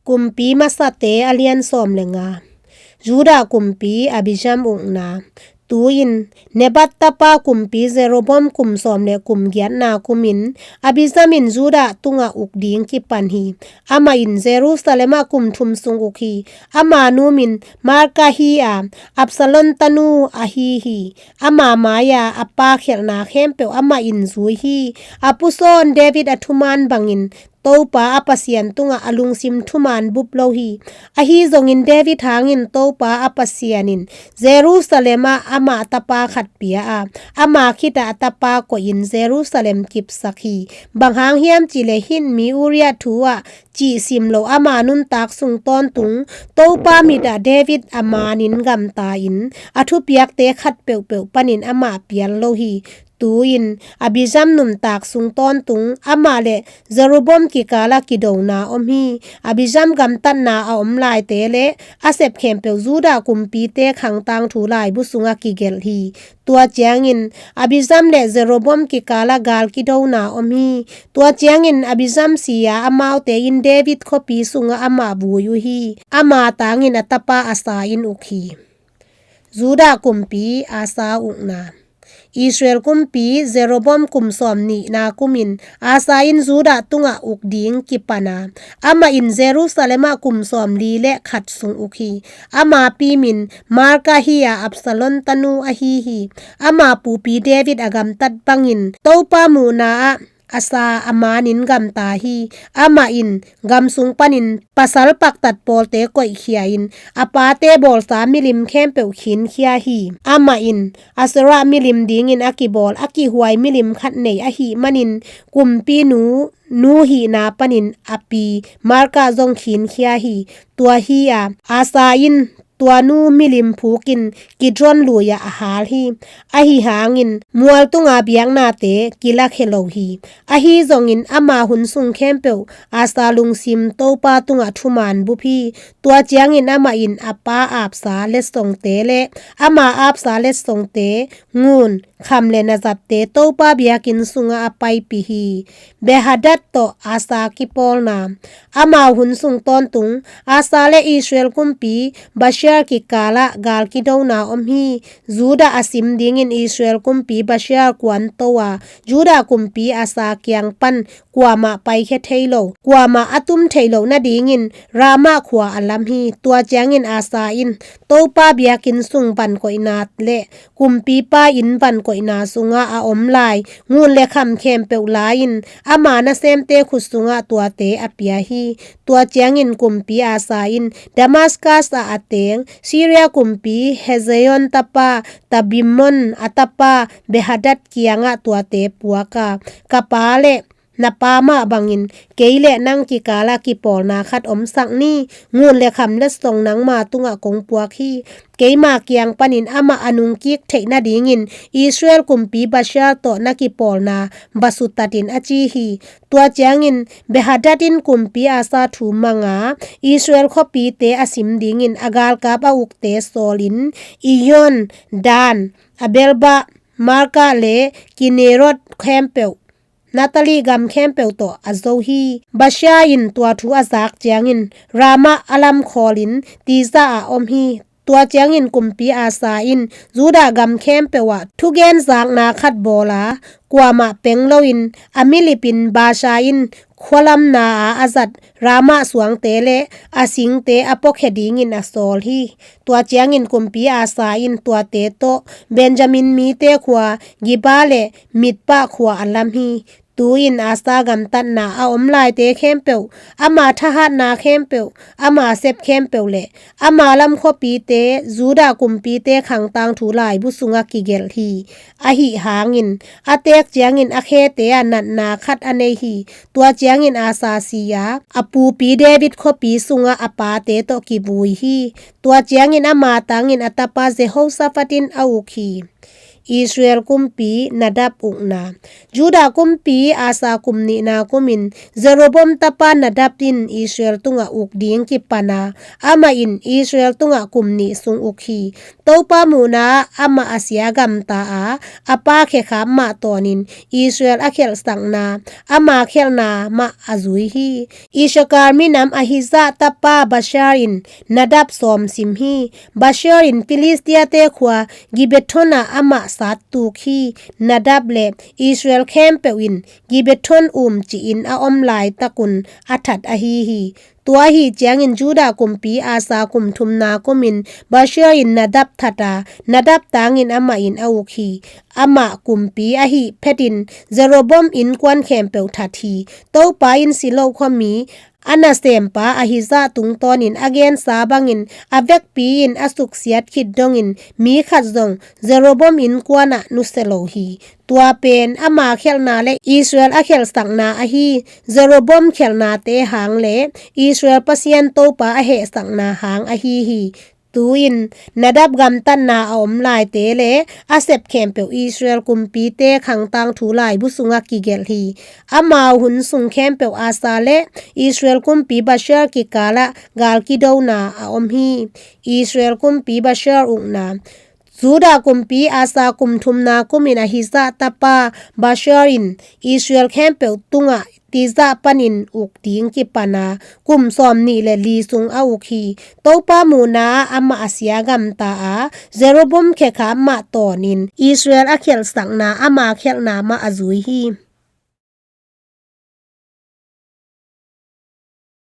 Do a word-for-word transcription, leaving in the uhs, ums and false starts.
Kumpi Masate a lian sawm le nga. Judah kumpi Abijam ukna. Tu-in Nebat tapa kumpi Jeroboam kum sawm le kum giatna kumin Abijam in Judah tungah uk ding kipan hi. Amah in Jerusalem ah kum thum sung uk hi. Ama nu min Maakah hi a, Absalom tanu ahi hi. Ama mai-a a pa khialhna khempeuh amah in zui hi. A pusawn David a thuman bangin Topa a Pasian tungah a lungsim thuman bup lo hi. Ahi zongin David hangin Topa a Pasian in Jerusalem ah amah tapa khat pia a, ama khitah a tapa koihin Jerusalem kipsak hi. Bang hang hiam cihleh hih mi Uriah thu ah cihsim lo ama nuntak sung tawntung Topa mitah David a manin gamta-in a thupiakte khat peuhpeuh panin amah pial lo hi. Tu-in Abijam nuntak sung tawntung amah le Jeroboam kikala kidona om hi. Abijam gamtatna a om laite le a sep khempeuh Judah kumpite khangtang thu laibu sungah kigelh hi. Tua ciangin Abijam le Jeroboam kikala gal kidona om hi. Tua ciangin Abijam si a, amaute in David khuapi sungah amah vui uh hi. Ama tangin a tapa Asa in uk hi. Judah kumpi Asa ukna. Israel kumpi Jeroboam kum sawm nihna kumin Asa in Judah tungah uk ding kipan a, amah in Jerusalem ah kum sawm li le khat sung uk hi. Ama pi min Maakah hi a, Absalom tanu ahi hi. Ama pupi David a gamtat bangin Topa muhna ah Asa a manin gamta hi. Amah in gam sung panin pasal paktat pawlte koihkhia-in a pate bawlsa milim khempeuh khinkhia hi. Amah in Asherah milim dingin a kibawl a kihhuai milim khat nei ahih manin kumpinu nu hihna panin a pi Maakah zong khinkhia hi. Tua hi a, Asa in tua nu milim phukin Kidron lui-ah a hal hi. Ahi hangin mual tunga biaknate kilakhia lo hi. Ahi zongin ama hun sung khempeuh Asa lungsim Topa tungah thuman bup hi. Tua ciangin amah in a pa apsa letsongte le ama apsa letsongte, ngun, kham le nazatte Topa biakinn sungah a paipih hi. Benhadad tawh Asa kipawlna. Amau hun sung tawntung Asa le Israel kumpi Baasha kikalah gal kidona om hi. Judah a sim dingin Israel kumpi Baasha kuanto a, Judah kumpi Asa kiang pan kuamah paikhia thei lo, kuamah a tum theih loh nadingin Ramah khua a lam hi. Tua ciangin Asa in Topa biakinn sung vankoihna le kumpipa inn vankoihna sungah a om lai ngun le kham khempeuh la-in ama nasemte khut sungah tuate a pia hi. Tua ciangin kumpi Asa in Damaskas ah a teng Syria kumpi Hezion tapa Tabrimmon a tapa Benhadad kiangah tuate puak a, ka pa le na pa mah bangin kei le nang kikalah kipawlna khat omsak ni. Ngun le kham letsong nangma tungah kong puak hi. Keima kiang panin amah a nungkik theih nadingin Israel kumpi Baasha tawh na kipawlna va sutatin, a ci hi. Tua ciangin Benhadad in kumpi Asa thu mang a, Israel khuapite a sim dingin a galkap a ukte sawlin Iyjon, Dan, Abelbah, Maakah le Kinnerot khempeuh, Naphtali gam khempeuh tawh a zo hi. Baasha in tua thu a zak ciangin Ramah a lam khawlin Tirzah ah om hi. Tua ciangin kumpi Asa in Judah gam khempeuh ah thugen zakna khat bawl a, kuamah peng loin a milipin Baasha in khualamna a a zat Ramah suangte le a singte a puakhia dingin a sawl hi. Tua ciangin kumpi Asa in tuate tawh Benjamin mite khua Geba le Mizpah khua a lam hi. Tu-in Asa gamtatna a om laite khempeuh, ama thahatna khempeuh, ama sep khempeuh le ama lam khuapite, Judah kumpite khangtang thu laibu sungah kigelh hi. Ahi hangin a teek ciangin a khete ah natna khat a nei hi. Tua ciangin Asa si a, a pupi David khuapi sungah a pate tawh kivui hi. Tua ciangin ama tangin a tapa Jehoshaphat in a uk hi. Israel kumpi Nadab ukna. Judah kumpi Asa kum nihna kumin Jeroboam tapa Nadab in Israel tungah uk ding kipan a, amah in Israel tungah kum nih sung uk hi. Topa muhna amah a sia gamta a, a pa khekhap mah tawnin Israel a khelhsakna, ama khelhna mah a zui hi. Issakar minam Ahija tapa Baasha in Nadab sawm sim hi. Baasha in Filistia-te khua Gibbethon ah amah sat tuk hi. Nadab le Israel khempeuh in Gibbethon um ci-in a om laitakun a that ahi hi. Tua ahi ciangin Judah kumpi Asa kum thumna kumin Baasha in Nadab that a, Nadab tangin amah in a uk hi. Amah kumpi ahih phetin Jeroboam innkuan khempeuh that hi. Topa in Silo khuami a nasempa Ahija tungtawnin a gensa bangin a vekpi-in a suksiat khit dongin mi khat zong Jeroboam innkuanah nusia lo hi. Tua pen ama khelhna le Israel a khelhsakna ahi, Jeroboam khelhnate hang le Israel Pasian Topa a hehsakna hang ahi hi. Tu-in Nadab gamtatna a om laite le a sep khempeuh Israel kumpite khangtang thu laibu sungah kigelh hi. Amau hun sung khempeuh Asa le Israel kumpi Baasha kikalah gal kidona a om hi. Israel kumpi Baasha ukna. Judah kumpi Asa kum thumna kumin Ahija tapa Baasha in Israel khempeuh tungah Tiza panin uk ding kipan a, kum sawm nih le li sung a uk hi. Topa muhna ah amah a sia gamta a, Jeroboam khekhap mah tawnin Israel a khelhsakna, ama khelhna mah a zui hi.